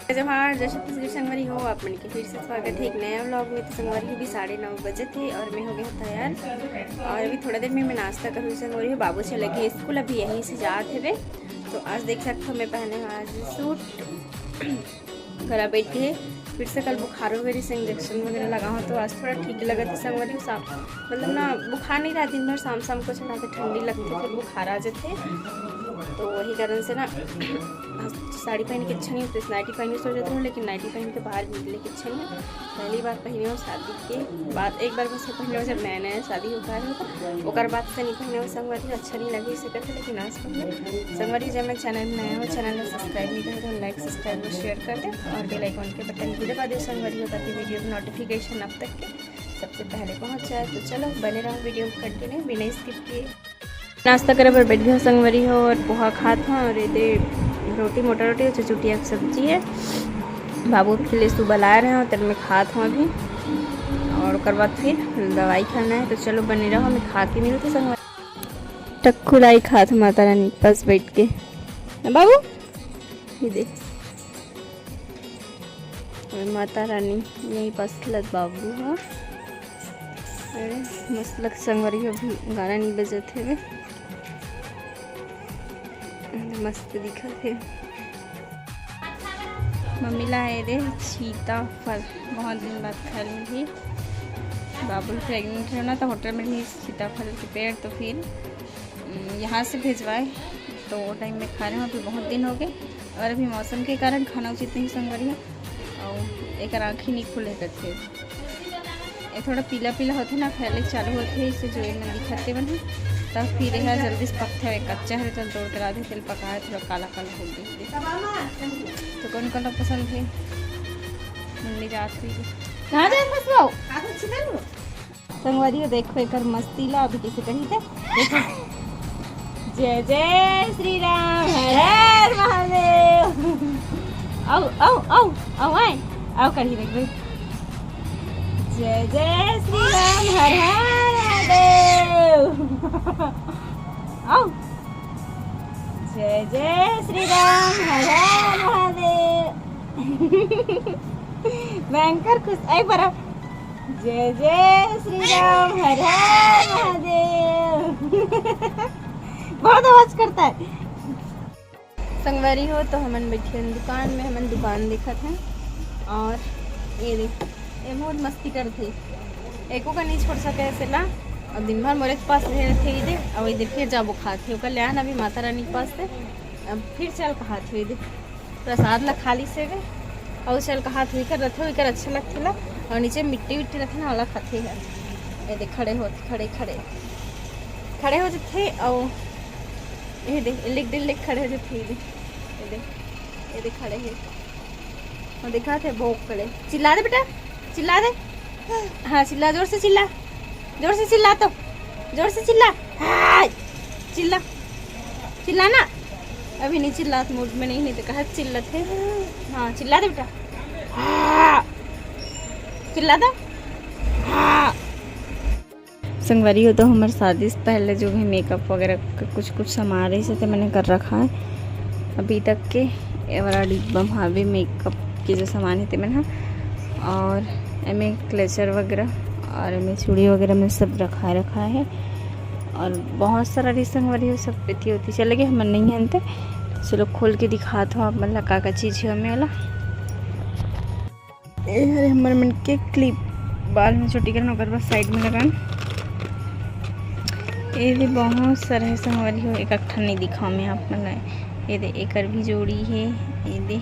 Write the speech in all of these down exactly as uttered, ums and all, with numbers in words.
जोहार, जय छत्तीसगढ़ संगवारी हो, आप मन के फिर से स्वागत है एक नया व्लॉग में। तो संगवारी हो, अभी साढ़े नौ बजे थे और मैं हो गया तैयार और अभी थोड़ा देर में मैं नाश्ता करूँ संगवारी हो। बाबू चले गए स्कूल, अभी यहीं से जात हेबे। तो आज देख सकते हो मैं पहने हूँ आज सूट। घरा बैठ के फिर से कल बुखार वगैरह से इंजेक्शन वगैरह लगा हूँ, तो आज थोड़ा ठीक लगत है संगवारी हो। मतलब ना, बुखार नहीं रहा, दिन भर शाम शाम को चढ़ा के ठंडी लगती, फिर बुखार आ जाते, तो वही कारण से ना आज साड़ी पहन के अच्छा नहीं होता, नाइटी पहन के सो जाती हूँ, लेकिन नाइटी पहन के बाहर भी निकले के अच्छा नहीं है। पहली बार पहने हो शादी के बाद, एक बार बस पहने हो जब नया नया शादी होता है, तो ओकर बाद से नहीं पहने हो संगवारी, अच्छा नहीं लगे इसे करते। लेकिन आज पहले संगवारी, जब मैं चैनल में नया हो, चैनल में सब्सक्राइब नहीं करे तो लाइक, सब्सक्राइब और शेयर कर दे और बेल आइकन के बटन भी दबा दे संगवारी हो, ताकि वीडियो की नोटिफिकेशन आप तक के सबसे पहले पहुंच जाए। तो चलो बने रहो वीडियो को कंटिन्यू बिना स्किप किए। नाश्ता करे बर बैठ गए संगवारी हो और पोहा खात हूँ और ये दे रोटी, मोटा रोटी और चुचुटिया की सब्जी है। बाबू के लिए सुबह लाए रहे हो, तब मैं खात हूँ अभी और ओकर बाद फिर दवाई खाना है। तो चलो बने रहो, मैं खा के मिलते संगवारी। टक्कू लाई खात हूँ माता रानी के पास बैठ के। ना बाबू, ये दे। और माता रानी यहीं पास खेलत बाबू ह। अरे मस्त लग संगवारी हो, अभी गाना नहीं बजत हे। मस्त दिखत हे। मम्मी ला आए रे सीताफल, बहुत दिन बाद खाए मिली। बाबू प्रेग्नेंट है ना, तो होटल में नहीं सीताफल के पेड़, तो फिर हम्म, यहाँ से भेजवाए तो वो टाइम में खा रहे हो, अभी बहुत दिन हो गए। और अभी मौसम के कारण खाना उचित नहीं संगवारी हो, और एक आँख ही नहीं खुले रहते। ये थोड़ा पीला पीला होते ना, फैले चालू होते, इससे जो ये मन दिखाते बने, तब फिर यह जल्दी से पकते हुए कच्चा है, चल तोड़ के ला दे, तेल पकाए, थोड़ा काला काला हो गया। तो कौन कौन पसंद है? मम्मी जात हुई। कहाँ जाए फंसवाओ? संगवारी हो, देखो एकर मस्ती ला, अभी कैसे कही थे, देखो। जय जय श्री राम, हर हर महादेव। आओ, आओ, आओ, आओ, आए, आओ, करी देख भाई। जय जय श्री राम, हर हर महादेव। आओ। जय जय श्री राम, हर हर महादेव। भयंकर खुश, एक बार। जय जय श्री राम, हर हर महादेव। बहुत आवाज करता है। संगवारी हो, तो हमन बैठे हन दुकान में, हमन दुकान देखत हन। और ये देख, ये बहुत मस्ती करथे, एको का नहीं छोड़ सके ऐसे ला। और दिन भर मोरे के पास रहे रथे, ये दे, और ये दे फिर जाबो खाथे, ओकर ले आन अभी माता रानी के पास से, अब फिर चल कहाथे, ये दे। प्रसाद ला खा लिस हे वे, अउ चल कहाथे, एकर रथे, एकर अच्छा लगथे ला, अउ नीचे मिट्टी विट्टी रथे ना, ओला खाथे हे। ये दे, खड़े होत, खड़े, खड़े, खड़े हो जथे, अउ ये दे, लिक दिल लिक खड़े हो जथे, ये दे, ये दे, ये दे, खड़े हे, वो दिखाथे भोग खड़े। चिल्ला दे बेटा, चिल्ला दे। हाँ, चिल्ला, जोर से चिल्ला, जोर से चिल्ला, तो जोर से चिल्ला। हाँ, चिल्ला, चिल्ला ना। अभी नहीं चिल्लात, मूड में नहीं, नहीं तो कहा चिल्लत है। हाँ, चिल्ला दे बेटा। हाँ, चिल्ला दो। हाँ। संगवारी हो, तो हमर शादी से पहले जो भी मेकअप वगैरह के कुछ कुछ सामान रहिस हे, ते मैंने कर रखा है अभी तक के। ये वाला डिब्बा में हावे मेकअप के जो सामान है, ते मन ह। और एमे क्लचर वगैरह और एमे चूड़ी वगैरह में सब रखा रखा है। और बहुत सारा रहिस संगवारी हो, सब एती ओती चले गए, हमन नहीं हन ते। चलो खोल के दिखात हो आप मन ला का का चीज है ओमे वाला। ये हरे हमर मन के क्लिप, बाल में छोटी करन, ओकर बाद साइड में लगान। ये भी बहुत सारा है संगवारी हो, एक एक ठन नहीं दिखाओ मैं आप मन ला। ये दे, एकर भी जोड़ी है, ये दे,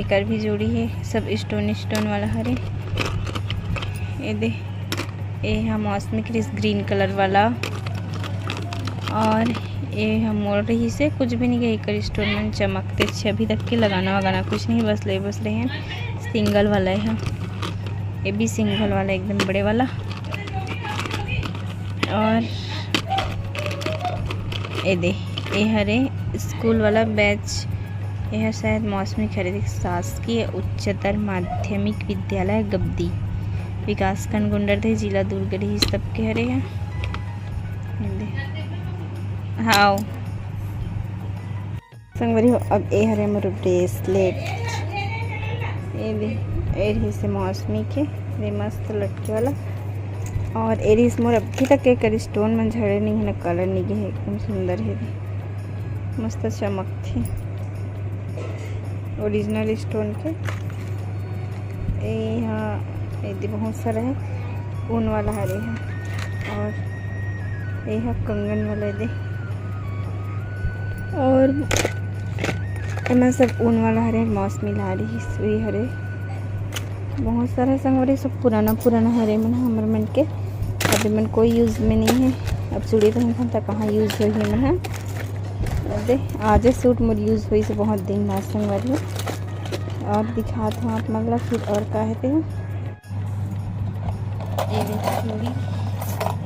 एकर भी जोड़ी है, सब स्टोन स्टोन वाला हरे। ये दे, ये हम मौसमी क्रिस ग्रीन कलर वाला, और ये हम मोर रही से कुछ भी नहीं गए, एकर स्टोन मन चमकते अच्छे, अभी तक के लगाना वगाना कुछ नहीं, बस ले बस रहे हैं। सिंगल वाला है, ये भी सिंगल वाला, एकदम बड़े वाला। और ये दे, ये हरे स्कूल वाला बैच, ये हर शायद मौसमी खरीद शासकीय उच्चतर माध्यमिक विद्यालय गब्दी, विकासखंड गुंडरदेही, जिला दुर्ग रही, सबके हरे हैं। ये दे, हाँ। संगवारी हो, अब ए हरे मोर ब्रेसलेट, ए दे, ए रहिस हे मौसमी के, ये मस्त लटके वाला। और ए रहिस मोर अभी तक एकर स्टोन मन झड़े नहीं हे, ना कलर नहीं गे हे, एकदम सुंदर हे, मस्त चमकथे, ओरिजिनल स्टोन के। ए हा, ए दे बहुत सारा हे, ऊन वाला हरे हे, और ए हा कंगन वाला दे, और एमन सब ऊन वाला हरे, मौसमी ला रही सुई हरे, बहुत सारा संगवारी, सब पुराना पुराना हरे मन, हमर मन के अभी मन कोई यूज में नहीं है। अब चूड़ी पहनथन त कहाँ यूज होही मन ह। दे, आज सूट मोर यूज होइस बहुत दिन बाद संगवारी। और दिखात हूँ आप मन ला फिर और का हे ते। ये देखिए चूड़ी,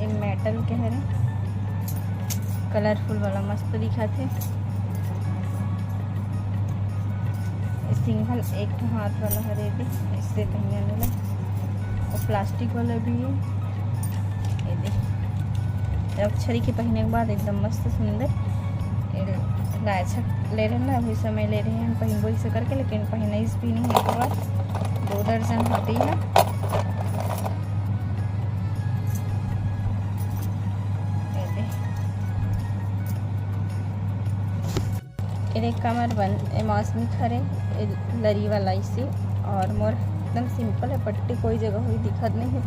ये मेटल के हरे, कलरफुल वाला मस्त दिखत हे। ये सिंगल एक ठो हाथ वाला हरे, ये भी इससे पहने वाला, और प्लास्टिक वाला भी है। ये देख, रक्षारी के पहने के बाद एकदम मस्त सुंदर। ये लायछक ले रहे ना, अभी समय ले रहे हैं पहनबो इसे करके, लेकिन पहनाइस भी नहीं एक बार, दो दर्जन होती है। ये देख, ये देख कमर बंद, ए मौसमी खरे, ए लरी वाला इसे, और मोर एकदम सिंपल है, पट्टी कोई जगह हुई दिखत नहीं है,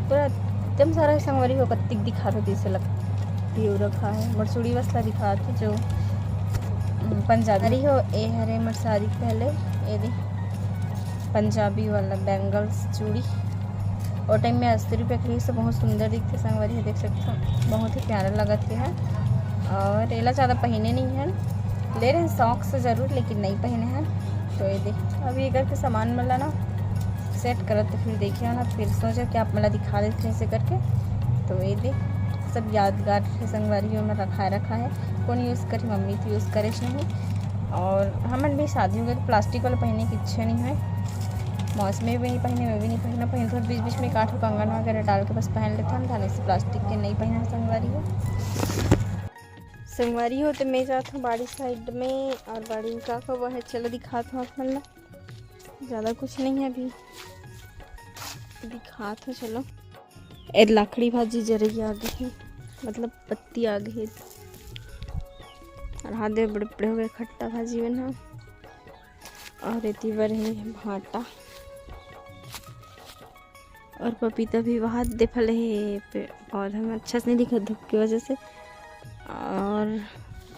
पूरा एकदम सारा संगवारी हो कत्तिक दिखात होती से लगती हो रखा है। मोर चूड़ी वसला दिखात है जो, हम्म, पंजाबी हो, ए हरे मोर शादी के पहले, ये दे पंजाबी वाला बैंगल्स चूड़ी, और टाइम में अस्सी रुपये के लिए से बहुत सुंदर दिखते संगवारी है, देख सकते हो बहुत ही प्यारा लगत है। और एला ज़्यादा पहने नहीं है, ले रहे हैं शौक से ज़रूर, लेकिन नहीं पहने हैं। तो ये देख, अभी इधर के सामान मन ला ना सेट करत, तो फिर देखिए ना, फिर सोचे कि आप मन ला दिखा देते हैं ऐसे करके। तो ये देख, सब यादगार है संगवारी, में रखा रखा है। कौन यूज़ करे? मम्मी तो यूज़ करे नहीं, और हमन भी शादी हो गए तो प्लास्टिक वाला पहने की इच्छा नहीं है। मौसमी भी नहीं पहने, मैं भी नहीं पहना, पहन थोड़ा बीच बीच में काठो कंगन वगैरह डाल के बस पहन लेता हूँ, धाने से प्लास्टिक के नहीं पहना संगवारी हो। संगवारी हो तो मैं जात हूँ बाड़ी साइड में, और बाड़ी में का का हुआ है चलो दिखात हूँ आप मन ला। ज़्यादा कुछ नहीं है अभी, दिखात हूँ चलो। ए लाखड़ी भाजी जरई आ गई है, मतलब पत्ती आ गई है। और हाथ दे बड़े बड़े हो गए खट्टा भाजी बना। और एती बर है भाटा, और पपीता भी वहाद दे फले है। पे-, पौधा में अच्छा से नहीं दिखत धूप की वजह से। और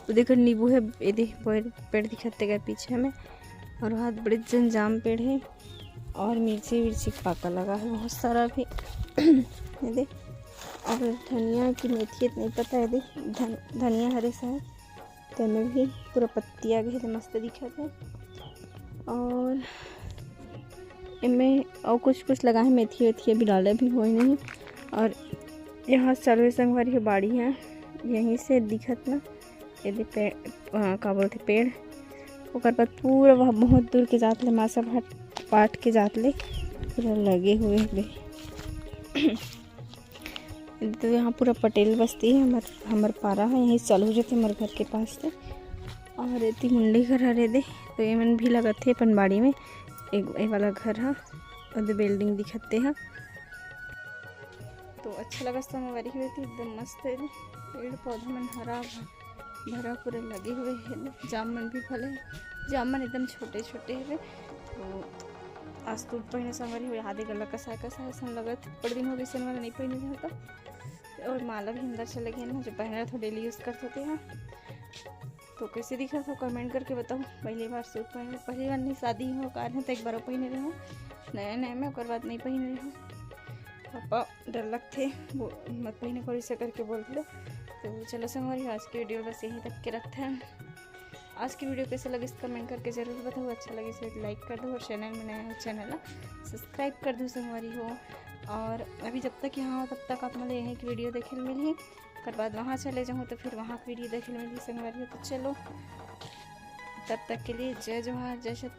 वो देखो नींबू है, ये देख पेड़, पेड़ दिखत तेकर पीछे में। और वहाद बड़े जन जाम पेड़ है, और मिर्ची विर्ची पाका लगा है बहुत सारा भी। ये देख, और धनिया की मेथी है, नहीं पता है, देख धन-, धनिया हरे से है, तेमे भी पूरा पत्ती आ गई है, तो मस्त दिखत है। और एमे और कुछ कुछ लगा है, मेथी वेथी अभी डाले भी हुए नहीं। और यहाँ सर्वे संगवारी के बाड़ी है, यहीं से दिखत ना, ये दे पे-, अ, का बोलते पेड़, ओकर बाद पूरा वह बहुत दूर के जात ले मासा भाट पाट के जात ले पूरा लगे हुए हैं। तो यहाँ पूरा पटेल बस्ती है, हमर, हमर पारा है, यहीं चालू हो जाते हमर घर के पास से। और एती मुंडी घर हरे दे, तो ये मन भी लगत है अपन बाड़ी में। एक, एक वाला घर है, और दे बिल्डिंग दिखत है। तो अच्छा लगा संगवारी हुए थी, एकदम मस्त है दे। पेड़ पौधा मन हरा भरा भरा पूरा लगे हुए हैं, जाम मन भी फले हैं, जाम मन एकदम छोटे छोटे हैं। तो आज सूट पहने संगवारी हो, आधे गला कसाए कसाए सन लगत, बड़ दिन हो गए सन वाला नहीं पहने रहे तो। और माला भी अंदर चले गए ना, जो पहने रहे तो डेली यूज़ करते थे। हाँ, तो कैसे दिखा था कमेंट करके बताओ। पहली बार सूट पहने, पहली बार नहीं शादी हो कारण तो एक बार पहने रहे हूँ नया नया में, ओकर बाद नहीं पहने रहे हूँ। पापा डर लगते वो मत पहने को इसे करके बोलते। तो चलो संगवारी, आज की वीडियो बस यहीं तक के रखते हैं। आज की वीडियो कैसे लगी कमेंट करके जरूर बताओ, अच्छा लगे तो लाइक कर दो और चैनल में नया हो चैनल सब्सक्राइब कर दो संगवारी हो। और अभी जब तक यहाँ हो तब तक आप मतलब यहीं की वीडियो देखे मिली, ओकर बाद वहाँ चले जाऊँ तो फिर वहाँ की वीडियो देखे मिली संगवारी हो। तो चलो तब तक के लिए जय जोहार, जय छत्तीसगढ़।